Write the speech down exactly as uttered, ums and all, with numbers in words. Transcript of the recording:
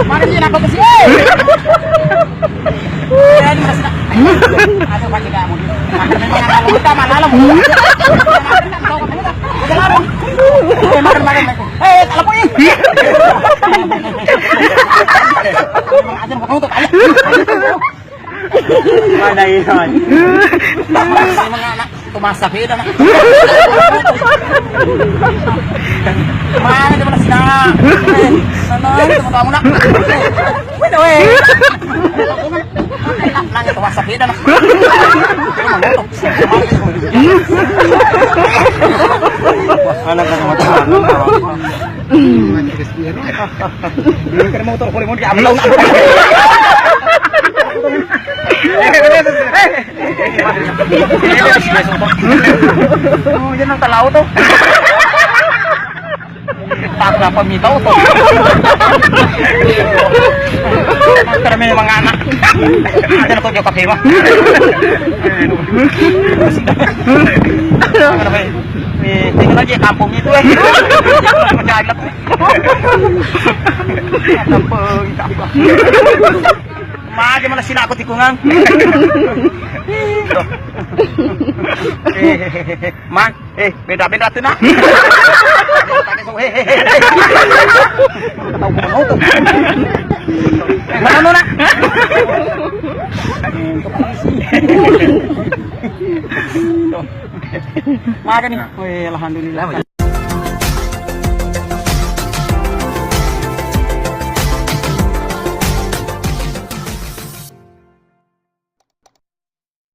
Mana sih, kenapa ke sini? Eh! Ini masih tak. Aduh, pakai kamu. Memang anak muda, mana lo? Makan, makan, makan. Eh, makan, makan, makan. Eh, tak lepas, eh. Ajar, bukan untuk kalian. Mana iya, Wan? Memang anak tu masa beda, nak. Mana dia pernah sini? Eh, sana, sama kamu, nak. Weh, weh. Nang tu masa beda, nak. Anak sama teman. Ini kan motor, boleh mau diambil. Oh, jangan terlalu tuh. Tak kenapa minta tuh. Karena memang anak. Ada kok jawab pakai mah. Eh, tinggal aja kampung itu, eh. Mendadak. Kampung, kampung. Ma aja mana sila aku tikungan. Eh, Ma, eh, beda-beda tuh, nak. Tahu mau tuh. Mana lu, nak? Makan nih. Weh, alhamdulillah.